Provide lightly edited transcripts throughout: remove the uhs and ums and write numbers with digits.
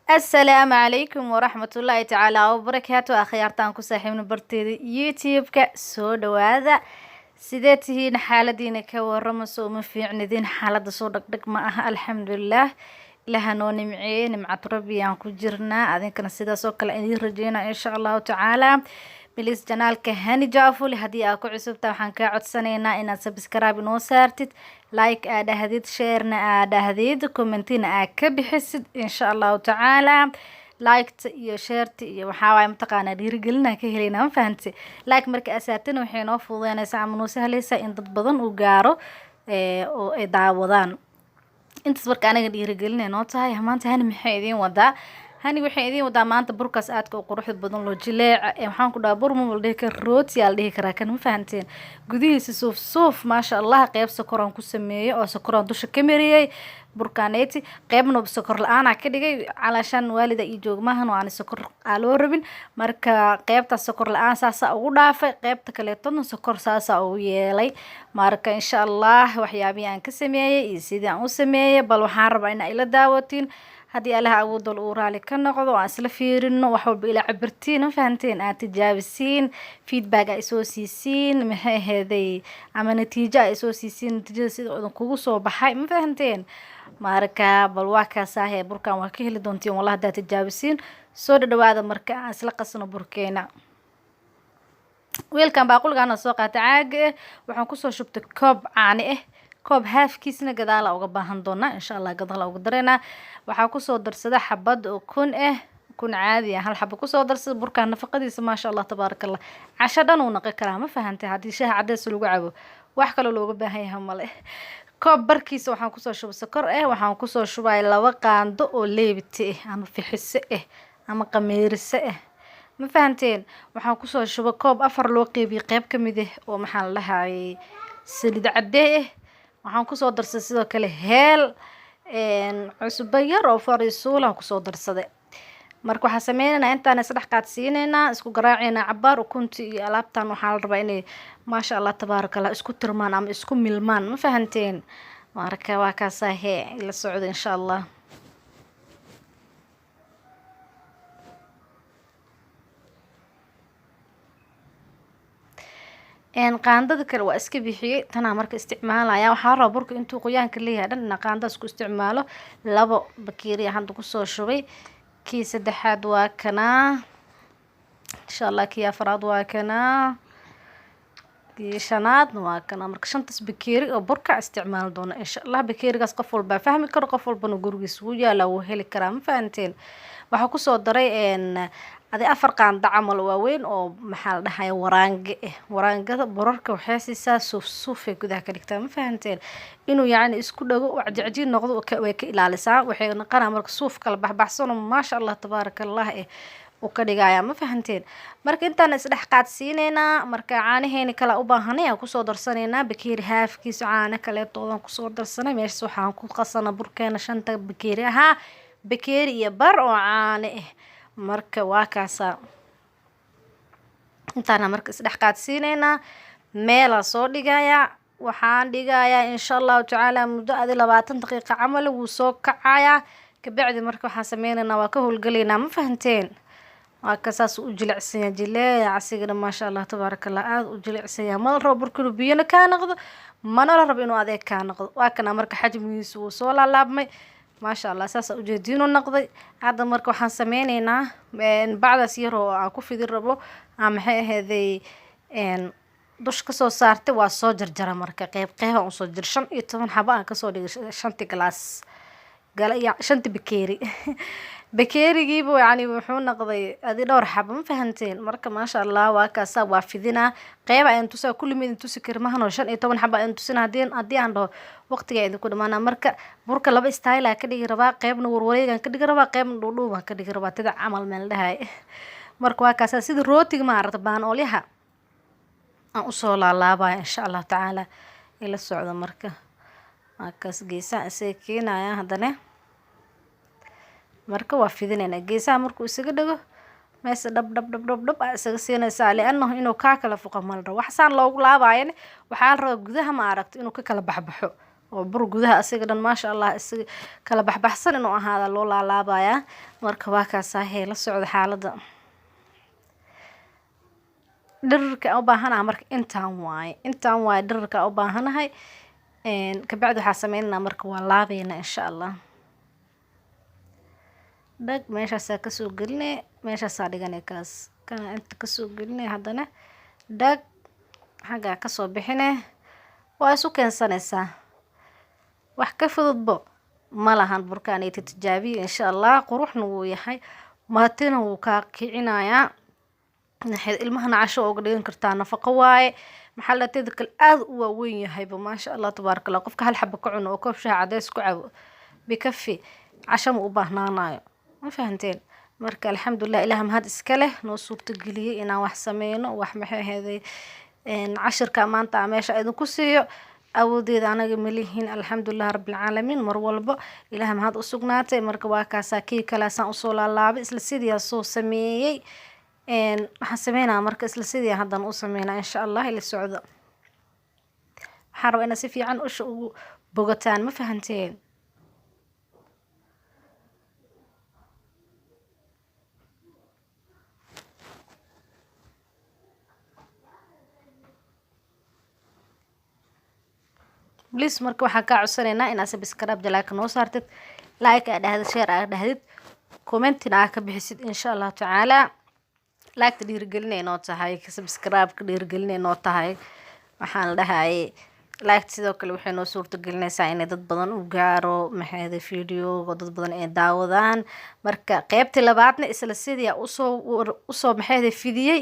Asalaamu calaykum waraxmatullaahi tacaala wabarakaatu. Akhyaartaan ku saaxiibna barteeda YouTube-ka, soo dhawaada. Sidee tihiin? Xaaladiina ka warama? Soo uma fiicnidin? Xaalada soo dhagdhag ma aha. Alxamdulilah, Ilaaha noo nimceeyey, nimcad Rabbi aan ku jirnaa. Adinkana sidaas oo kale idiin rajeynaa, insha Allahu tacaala. Please, channelka Hani Jaafuli haddii aad ku cusubta, waxaan kaa codsanaynaa inaad subscribe inoo saartid, like aad dhahdid, sharena aad dhahdid, commentina aad ka bixisid, insha Allahu tacaala. Liketa iyo shareta iyo waxaa waaye, mataqaanaa, dhiirigelina ka helaynaa, ma fahantay? Like marka aad saartana, waxay noo fududeynaysaa ama noo sahlaysaa in dad badan uu gaaro oo ay daawadaan intaas. Marka anaga dhiirigelinay noo tahay. Maanta Hani maxay idiin wadaa? Hani waxay idiin wadaa maanta burkaas aadka u quruxda badan loo jileeca. Waxaan ku dhahaa, bur ma la dhihi kara, rooti aa la dhihi karaa kan, ma fahanteen? Gudihiisa suuf suuf, maasha Allah. Qeyb sokoraan ku sameeyey oo sokoraan dusha ka mariyey burkaneeti, qeybna sokor la-aanaa ka dhigay. Calaashaan waalida iyo joogmahan oo aan sokor aa loo rabin. Marka qeybtaas sokor la-aan saasaa ugu dhaafay, qeybta kaleetona sokor saasaa ugu yeelay. Marka insha Allah waxyaabihii aan ka sameeyey iyo sidii aan u sameeyey, bal waxaan rabaa inaa ila daawatiin, haddii Allaha awoodal uu raali ka noqdo, aan isla fiirino wax walba, ila cabirtiin, ma fahanteen? Aad tijaabisiin, feedback ay soo siisiin, maxay aheeday, ama natiijo ay soo siisiin, natiijada sida idin kugu soo baxay, ma fahanteen? Marka bal waa kaasaahe, burkan waa ka heli doontiin wallah haddaad tijaabisiin. Soo dhadhawaada. Marka aan isla qasno burkeena. Weelkan baaquligaana soo qaatay caaga ah, waxaan kusoo shubtay koob caani ah, koob haafkiisna gadaala uga baahan doonaa, insha Allah, gadaala uga dareynaa. Waxaa kusoo darsada xabad ukun ah, ukun caadi ah hal xabo kusoo darsada. Burkaan nafaqadiisa, maasha Allah, tabaaraka Allah, casho dhan uu naqi karaa, ma fahantay? Haddii shaaha cadeys lagu cabo, wax kaloo looga baahan yahay male. Koob barkiisa waxaan kusoo shubay sokor ah. Waxaan kusoo shubay 2 qaando oo leebite ah ama fixiso ah ama qameeriso ah, ma fahanteen? Waxaan kusoo shubay koob afar loo qeybiyey qeyb ka mid ah oo, maxaa la dhahayay, saliid cadee ah. Waxaan kusoo darsaday sidoo kale heel, cusbo yar oo farisuulaan kusoo darsaday. Marka waxaan sameyneynaa, intaan isdhex qaadsiineynaa, isku garaaceynaa cabaar. Ukunti iyo alaabtan waxaa la rabaa inay, maasha Allah, tabaaraka Allah, isku tirmaan ama isku milmaan, ma fahanteen? Marka waa kaasaa hee, ila socda, insha Allah. Qaandada kale waa iska bixiyey, tanaa marka isticmaalaya. Waxaa rabaa burka intuu qoyaanka leeyahay dhan inaa qaandadaas ku isticmaalo. 2 bakeeri hadda kusoo shubay, kii saddexaad waa kanaa, insha Allah, kii afraad waa kanaa, kii shanaadna waa kanaa. Marka shantaas bakeeri oo burka isticmaali doona, insha Allah. Bakeerigaas qof walbaa fahmi karo, qof walbana gurigiisa wuu yaala, wuu heli karaa, ma fahanteen? Waxaa kusoo daray adi 4 qaando camal waaweyn oo, maxaa la dhahaya, waraange ah. Waraangada burarka waxay siisaa suuf suufay gudaha ka dhigtaa, ma fahanteen? Inuu yacni isku dhago oo cajacjiin noqdo way ka ilaalisaa. Waxay noqonaa marka suuf kala baxbaxsano, maasha Allah, tabaaraka Allah, uu ka dhigaya, ma fahanteen? Marka intaan isdhex qaadsiineynaa. Marka caanaheeni kale u baahanay aan kusoo darsanaynaa. Bakeeri haafkiisa caano kaleetoodan kusoo darsanay. Meeshas waxaan ku qasana burkeena shanta bakeeri ahaa, bakeeri iyo bar oo caano ah. Marka waa kaasaa, intaana marka isdhex qaadsiineynaa. Meelaa soo dhigayaa, waxaan dhigayaa, insha Allahu tacaala, muddo adi 20 daqiiqa camal wuu soo kacayaa. Kabacdi marka waxaan sameyneynaa, waa ka howlgalaynaa, ma fahanteen? Waa ka saas u jilicsan yahay, jileec asigana, maasha Allah, tabaaraka Allah, aada u jilicsan yahay. Ma la rabo burka inuu biyana kaa noqdo, mana la rabo inuu adeeg kaa noqdo. Waa kana marka xajmigiisa wuu soo laalaabmay, maasha Allah, saasa ujeediinuu noqday. Hadda marka waxaan sameyneynaa, bacdaas yar oo aan ku fidin rabo aan, maxay aheeday, dusha kasoo saartay, waa soo jarjara. Marka qeyb qeyb aan usoo jar, 15 xabo aan kasoo dhigay shanti galaas gala iyo shanti bakeeri. Bakeerigiiba yacni wuxuu noqday adi dhowr xabo, ma fahanteen? Marka maasha Allah, waa kaasaa, waa fidinaa. Qeyba ayaan tusaa, kulli ma idin tusi kari mahan oo 15 xabo ayaan tusina. Haddii aan dhaho, waqtiga idinku dhamaanaa. Marka burka laba style aa ka dhigi rabaa: qeybna warwareegaan ka dhigi rabaa, qeybna dhuudhuubaan ka dhigi rabaa, tida camal meel dhahay. Marka waa kaasaa, sida rootiga, maaragta, baan oolyaha aan usoo laalaabaya, insha Allahu tacaala, ila socdo. Marka waa kaas, geesaha isaga keenaya. Haddana marka waa fidinaynaa geesaha. Markuu isaga dhago meesha, dhab dhab dhab dhab dhab aa isaga siinaysaa, lianahu inuu kaa kala fuqo ma la rabo. Wax saan loogu laabaayana waxaa la rabaa gudaha, ma aragto, inuu ka kala baxbaxo. Oo bur gudaha asiga dhan, maasha Allah, isaga kala baxbaxsan inuu ahaada loo laalaabayaa. Marka waa kaasaa hee, la socda xaaladda dhirirka aan u baahanahay. Marka intaan waaye, intaan waaye dhirirka aan u baahanahay. Kabacdi waxaa sameynaa, marka waa laabeynaa, insha Allah. Dhag, meeshaasaa kasoo geline, meeshaasaa dhigane, kaas kana inta kasoo geline, haddana dhag, xaggaa kasoo bixine, waa isu keensanaysaa. Wax ka fududbo ma lahan burkaaneyta. Tijaabiya, insha Allah. Quruxna wuu yahay, maatina wuu kaa kicinayaa, ilmahana casho uga dhigan kartaa, nafaqo waaye. Maxaa la teeda kale, aada u waaweyn yahayba, maasha Allah, tabaaraka Allah. Qofka hal xaba ka cuno oo koob shaah cadeys ku cabo, bikafi, casho ma u baahnaanayo. Ma fahanteen? Marka alxamdulilah, Ilaah mahad iska leh noo suurtageliyey inaan wax sameyno. Wax maxay ahayday cashirka maanta aan meesha idinku siiyo, awoodeeda anaga malihin. Alxamdulilah rabbilcaalamiin, mar walbo Ilaah mahad u sugnaatay. Marka waa kaasaa, kii kaleasaan usoo laalaabay, isla sidiyaa soo sameeyey. Waxaan sameynaa marka isla sidii haddana u sameynaa, insha Allah. Ila socdo. Waxaan rabaa inaad si fiican usha ugu bogataan. Ma fahanteen? Please, marka waxaan kaa codsanaynaa inaad subscribe, like noo saartid, like aa dhahdid, share aa dhahdid, commentina aa ka bixisid, insha Allahu tacaala. Like-ta dhiirigelinay noo tahay, subscribe-ka dhiirigelinay noo tahay. Waxaan la dhahayay, like sidoo kale waxay noo suurtagelinaysaa inay dad badan u gaaro maxayda videoga, dad badan ay daawadaan. Marka qeybtii labaadna isla sidii usoo usoo maxayda fidiyey,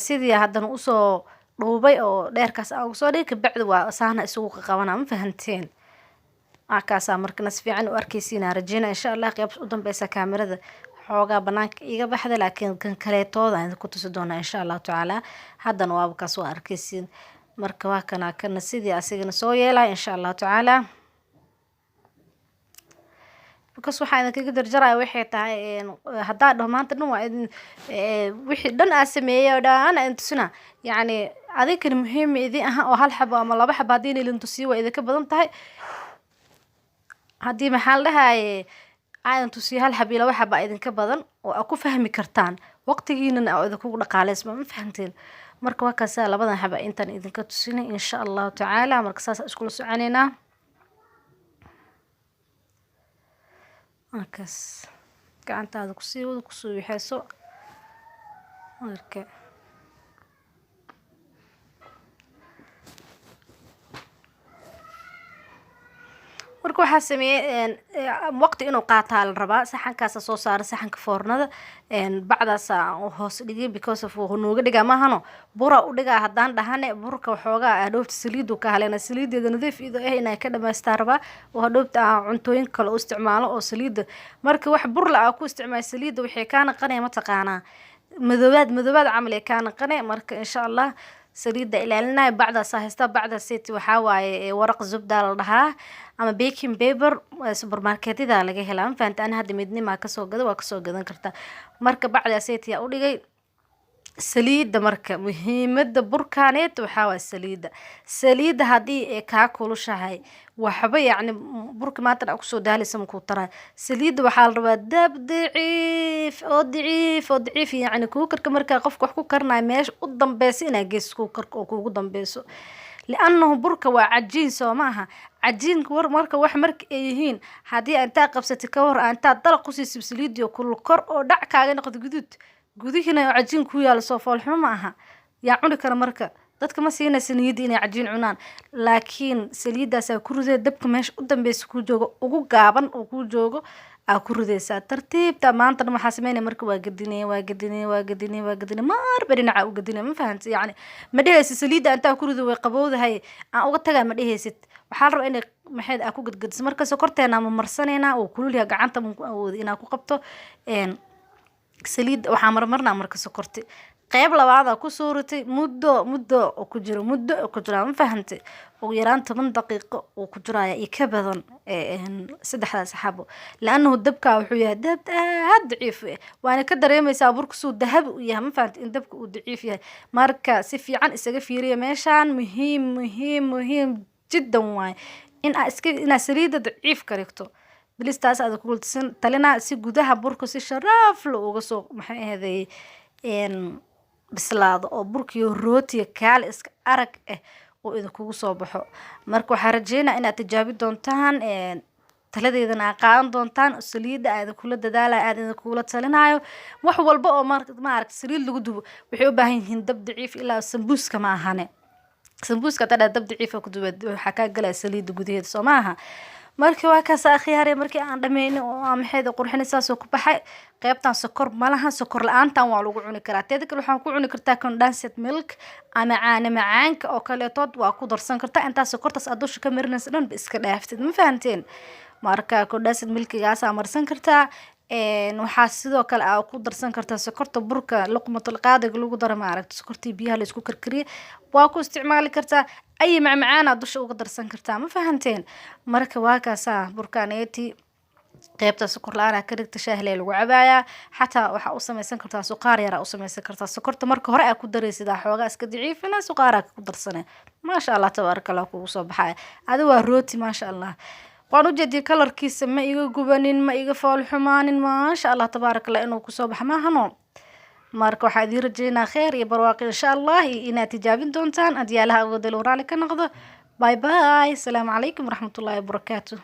sidii haddana usoo dhuubay oo dheerkaas aan ugu soo dhigay. Kabacdi waa saana isugu qaqabana. Ma fahanteen? Markaasaa markana si fiican u arkeysiinaa rajeyna, insha Allah. Qeybta u dambeysa kaamirada xoogaa banaanka iga baxda, laakiin kan kaleetooda aan idinku tusi doonaa, insha Allahu tacaala. Haddana waaba kaas, waa arkeysiin. Marka waa kana, kana sidii asigana soo yeelaya, insha Allahu tacaala. Because waxaa idinkaga jarjaraya waxay tahay, haddaa dhaho maanta dhan waa idin wixii dhan aa sameeyey oo dhan idin tusina, yacni adinkana muhiim idin aha oo hal xabo ama laba xabo haddii idin tusiyo waa idinka badan tahay. Haddii maxaa la dhahaye aadan tusiyo hal xab iyo laba xaba idinka badan oo aa ku fahmi kartaan, waqtigiinana oo idinkugu dhaqaaleysma. Ma fahanteen? Marka waa kaasaa, labadan xaba intaan idinka tusinay, insha Allahu tacaala. Marka saas iskula soconeynaa. Markaas gacantaada kusii wada kusoo wixeyso. Marka waxaa sameeyey, waqti inuu qaataa la rabaa. Saxankaasa soo saara, saxanka foornada bacdaasa hoos dhigay, because of nooga dhigaa maahano bura u dhigaa. Haddaan dhahane burka waxoogaa hadhoofta saliidu ka haleena, saliideeda nadiif ido ah inay ka dhamaystaa rabaa oo hadhoofta aan cuntooyin kale u isticmaalo oo saliida. Marka wax burla aa ku isticmaal, saliidda waxay kaa naqanaya, mataqaanaa, madoobaad madoobaad camal ay kaa naqanay. Marka insha Allah saliidda ilaalinaya, bacdaasa haystaa. Bacda seti waxaa waaye waraq zubda la dhahaa ama baking paper, supermarketyada laga helaa. Ma fahanta? Ani hadda Midnimaa kasoo gada, waa kasoo gadan kartaa. Marka bacda seti aa u dhigay saliidda. Marka muhiimada burkaaneed waxaa waay saliidda. Saliidda haddii ay kaa kulushahay, waxba yacni burka maanta dhan kusoo daalaysa makuu taray. Saliidda waxaa la rabaa dab daciif oo daciif oo daciif, yacni cookerka markaa qofka wax ku karinayo, meesha u dambeysa inaa geyso cookerka oo kuugu dambeyso, liannahu burka waa cajiin, soo maaha? Cajiinka war marka wax marka ay yihiin, haddii intaa qabsatay ka hor intaa dalaq kusiisib saliidii kulul, kor oo dhac kaaga noqdo guduud, gudihiina oo cajiin ku yaalo, soo foolxumo ma aha? Yaa cuni kara? Marka dadka ma siinaysa niyadda inay cajiin cunaan. Laakiin saliidaasaa ku ridee, dabka meesha u dambeysa kuu joogo, ugu gaaban oo kuu joogo aa ku ridaysaa tartiibta. Maanta dhan waxaa sameynaya, marka waa gadinaya, waa gadinaya, waa gadinaya, waa gadinaya, marba dhinaca u gadinaya. Ma fahamtay? Yacni ma dhehaysid saliidda intaa ku rido way qabowdahay, aan uga tagaa, ma dhehaysid. Waxaa la rabaa inay maxayd aa ku gadgadiso. Marka sokorteena ma marsanaynaa oo kulul yahay, gacanta ma ku awoodo inaa ku qabto saliidda. Waxaa marmarnaa marka sokorti qeyb labaad aa kusoo ritay. Muddo muddo oo ku jiro, muddo oo ku jiraa. Ma fahantay? Ugu yaraan 10 daqiiqo uu ku jiraya iyo ka badan saddexdaas xabo, laanahu dabka wuxuu yahay dab aad daciif ah, waana ka dareemaysaa burka suu dahabi u yahay. Ma fahantay in dabka uu daciif yahay? Marka si fiican isaga fiiriya meeshaan, muhiim muhiim muhiim jiddan waaye. In aa iska inaad saliidda daciif ka dhigto bilistaas aad ku talinaa, si gudaha burka si sharaaf la uga soo, maxay ahaday, bislaado oo burkiyo rootiga kaale iska arag ah oo idinkugu soo baxo. Marka waxaa rajeynaa inaad tijaabi doontaan, taladeedana aad qaadan doontaan. Saliidda aad kula dadaalayo, aad idinkula talinayo, wax walba oo maaragta saliid lagu dubo waxay u baahan yihiin dab daciif, ilaa sambuuska ma ahane. Sambuuska hadaa dab daciif ku duba, waxaa kaa galaya saliidda gudaheeda, soo maaha? Marka waa kaas, akhyaare. Markii aan dhameynay oo aan maxayda qurxinay, saasoo ku baxay. Qaybtan sokor malaha, sokor la-aantan waa lagu cuni karaa. Teeda kale, waxaan ku cuni kartaa condensed milk ama caano macaanka oo kaleetood waa ku darsan kartaa. Intaa sokortaas aad dusha ka marinaysa dhan ba iska dhaaftid, ma fahanteen? Marka condensed milkigaasaa marsan kartaa. Waxaa sidoo kale aa ku darsan kartaa sokorta burka luqmatul qaadiga lagu daro, maaragta, sokortii biyaha la isku karkariyay waa ku isticmaali kartaa. Ay macmacaan aad dusha uga darsan kartaa, ma fahanteen? Marka waa kaasaa burkaneeti. Qaybta sokor la-aan aa ka dhigta, shaahlee lagu cabaayaa. Xataa waxaa u samaysan kartaa suqaar yar aa u samaysan kartaa. Sokorta marka hore aa ku daraysid, aa xoogaa iska daciifina, suqaaraa ku darsane. Maasha Allah, tabaaraka Allah, kugu soo baxaya. Adi waa rooti, maasha Allah. Waan ujeediyay, kalarkiisa ma iga gubanin, ma iga fool xumaanin. Maasha Allah, tabaaraka Allah, inuu kusoo baxa maahano. Marka waxaa idiin rajeynaa kheer iyo barwaaqo, insha Allah, iyo inaad tijaabin doontaan haddii Allaha awoodal uu raali ka noqdo. Bye bye, asalaamu calaykum waraxmatullaahi wabarakaatu.